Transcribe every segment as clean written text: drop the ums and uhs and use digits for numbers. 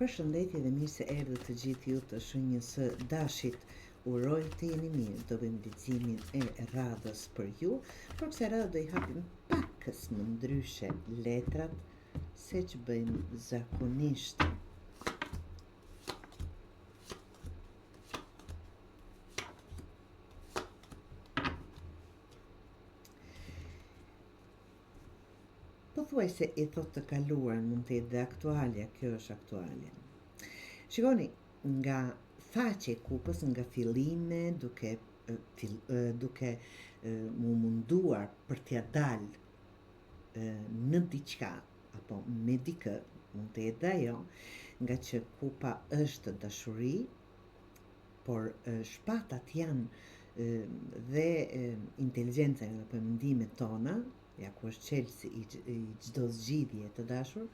Përshëndetje dhe mirë se erdhët të gjithë ju të shenjës së dashit. Uroj të jeni mirë. Do bëjmë leximin e radhës për ju, por kësaj radhe do i hapim pakës më ndryshe letrat se që bëjmë zakonisht. Pothuajse i thotë të kaluarën, mund të jetë dhe aktualja, kjo është aktualja. Shikoni, nga faqe e kupës, nga fillime, duke, fil, duke u munduar për t'ia dalë në diçka, apo me dikë, mund të jetë dhe ajo, nga që kupa është dashuri, por shpatat janë dhe inteligjenca jonë apo mendimet tona, ja ku është çelësi i, i çdo zgjidhje të dashur,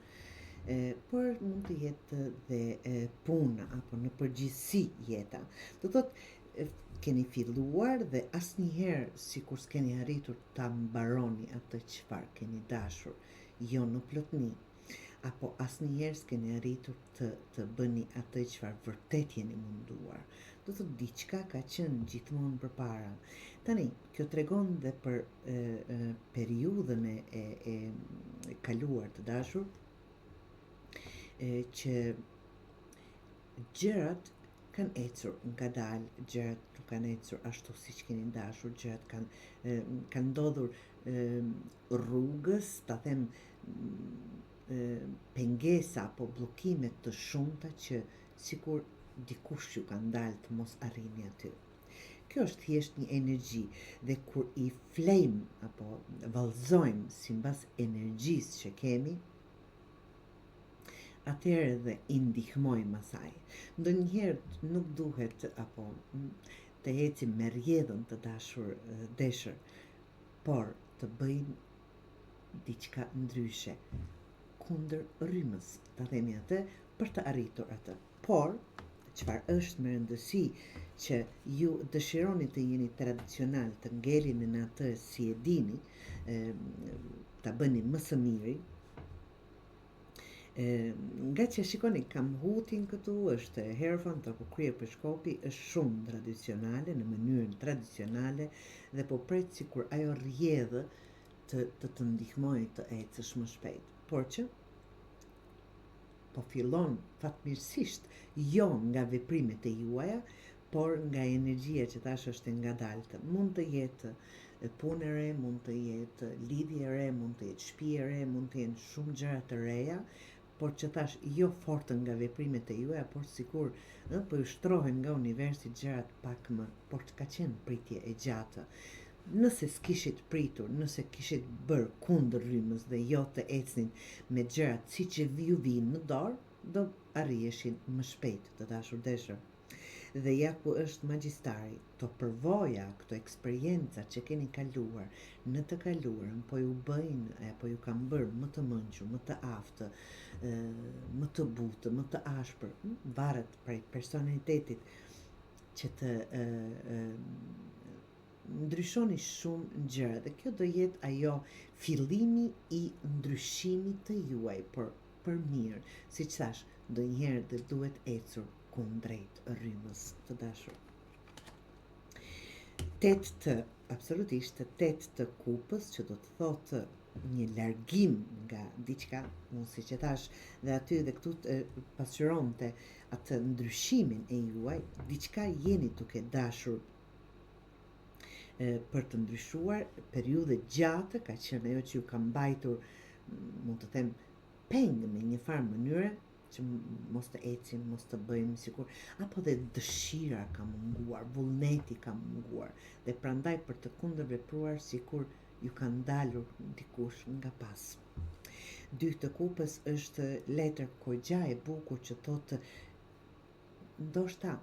e, por mund të jetë dhe e, puna apo në përgjithësi jeta. Do thotë keni filluar dhe asnjëherë sikur s'keni arritur ta mbaroni atë çfarë keni dashur, jo në plotni, apo asnjëherë s'keni arritur të të bëni atë çfarë vërtet jeni munduar. Do thotë diçka ka qenë gjithmonë përpara. Tani, kjo tregon dhe për e, e, periudhën e, e, e kaluar të dashur, e, që gjërat kanë ecur ngadalë, gjërat nuk kanë ecur ashtu siç keni dashur, gjërat kanë kanë ndodhur e, rrugës, ta them pengesa apo bllokime të shumta që sikur dikush ju ka ndalë të mos arrini aty. Kjo është thjesht një energji dhe kur i flejmë apo vallëzojmë simbas energjisë që kemi, atëherë dhe i ndihmojmë asaj. Ndonjëherë nuk duhet apo të ecim me rrjedhën të dashur deshër, por të bëjmë diçka ndryshe, kundër rrymës, ta themi atë, për të arritur atë. Por, çfarë është me rëndësi që ju dëshironi të jeni tradicional, të ngelini në atë si e dini, e, ta bëni më së miri, E, nga që shikoni, kam hutin këtu, është Hierofant apo kryepeshkopi, është shumë tradicionale, në mënyrën tradicionale, dhe po pret sikur ajo rrjedhë të të, të ndihmojë të ecësh më shpejt. Por që po fillon fatmirësisht jo nga veprimet e juaja, por nga energjia që tash është e ngadaltë. Mund të jetë punë e re, mund të jetë lidhje e re, mund të jetë shtëpi e re, mund të jenë shumë gjëra të reja, por që thash jo fort nga veprimet e juaja, por sikur ë po ju shtrohen nga universi gjërat pak më, por që ka qenë pritje e gjatë. Nëse s'kishit pritur, nëse kishit bërë kundër rrymës dhe jo të ecnit me gjërat siç ju vijnë në dorë, do arriheshin më shpejt, të dashur deshër. Dhe ja ku është magjistari, këto përvoja, këto eksperienca që keni kaluar në të kaluarën po ju bëjnë e po ju kanë bërë më të mençur, më të aftë, më të butë, më të ashpër, varet prej personalitetit që të e, e, ndryshoni shumë gjëra dhe kjo do jetë ajo fillimi i ndryshimit të juaj, por për mirë, siç thash, ndonjëherë dhe duhet ecur kundrejt rrymës të dashur. Tetë të, absolutisht të tetë të kupës që do të thotë një largim nga diçka, unë siç e thash, dhe aty dhe këtu të pasqyronte atë ndryshimin e juaj, diçka jeni duke dashur e, për të ndryshuar, periudhë gjatë ka qenë ajo që ju ka mbajtur, mund të them, peng në një farë mënyre, që mos të ecim, mos të bëjmë sikur, apo dhe dëshira ka munguar, vullneti ka munguar, dhe prandaj për të kundërvepruar sikur ju ka ndalur dikush nga pas. Dy të kupës është letër goxha e bukur që thotë ndoshta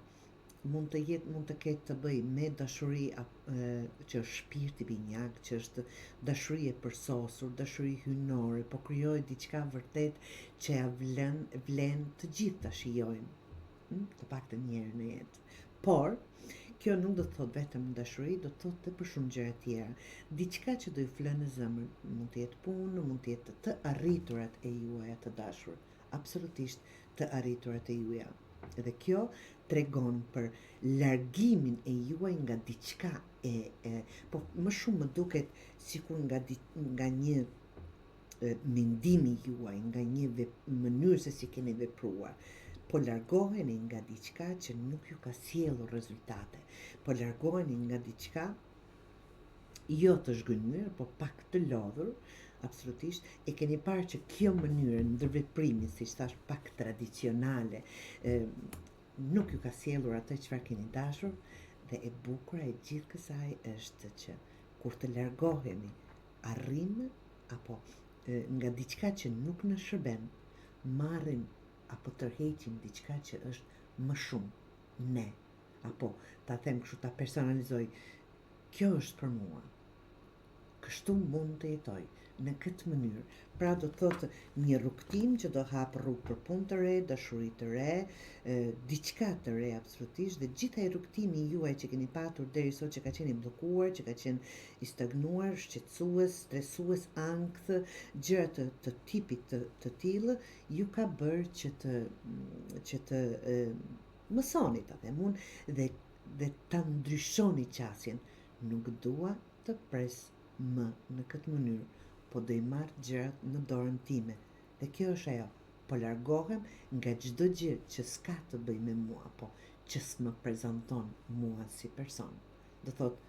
mund të jetë mund të ketë të bëjë me dashuri që është shpirti binjak, që është dashuri e përsosur, dashuri hyjnore, po krijohet diçka vërtet që ja vlen vlen të gjithë ta shijojmë, hm, të paktën një herë në jetë. Por kjo nuk do të thotë vetëm dashuri, do të thotë edhe për shumë gjëra të tjera. Diçka që do ju flë në zemër, mund të jetë punë, mund të jetë të arriturat e juaja të dashur. absolutisht të arriturat e juaja. Dhe kjo tregon për largimin e juaj nga diçka e, e po më shumë më duket sikur nga di, nga një mendimi juaj, nga një vep, mënyrë se si keni vepruar. Po largoheni nga diçka që nuk ju ka sjellur rezultate. Po largoheni nga diçka jo të zhgënjyer, po pak të lodhur, absolutisht, e keni parë që kjo mënyrë ndërveprimi, siç thashë, pak tradicionale, e, nuk ju ka sjellur atë çfarë keni dashur dhe e bukura e gjithë kësaj është që kur të largohemi, arrijmë apo e, nga diçka që nuk na shërben, marrim apo tërheqim diçka që është më shumë ne apo ta them kështu ta personalizoj, kjo është për mua. Kështu mund të jetoj në këtë mënyrë. Pra do të thotë një rrugëtim që do hapë rrugë për punë të re, dashuri të re, e, diçka të re absolutisht dhe gjithë ai rrugëtimi juaj që keni patur deri sot që ka qenë i bllokuar, që ka qenë i stagnuar, shqetësues, stresues, ankth, gjëra të, të tipit të, të tillë, ju ka bërë që të që të e, Mësoni, ta them unë, dhe dhe ta ndryshoni qasjen. Nuk dua të pres më në këtë mënyrë, po do i marr gjërat në dorën time. Dhe kjo është ajo, po largohem nga çdo gjë që s'ka të bëjë me mua, po që s'më prezanton mua si person. Do thotë,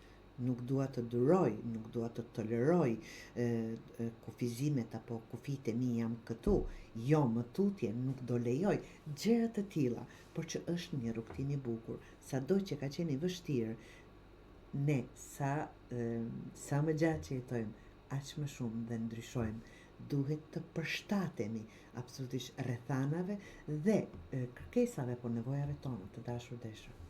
nuk dua të duroj, nuk dua të toleroj e, e, kufizimet apo kufijtë e mi janë këtu, jo më tutje, nuk do lejoj, gjëra të tilla, por që është një rrugëtim i bukur, sado që ka qenë i vështirë, ne sa, e, sa më gjatë që jetojmë, aq më shumë dhe ndryshojmë, duhet të përshtatemi absolutisht rrethanave dhe e, kërkesave apo nevojave tona të dashur deshër.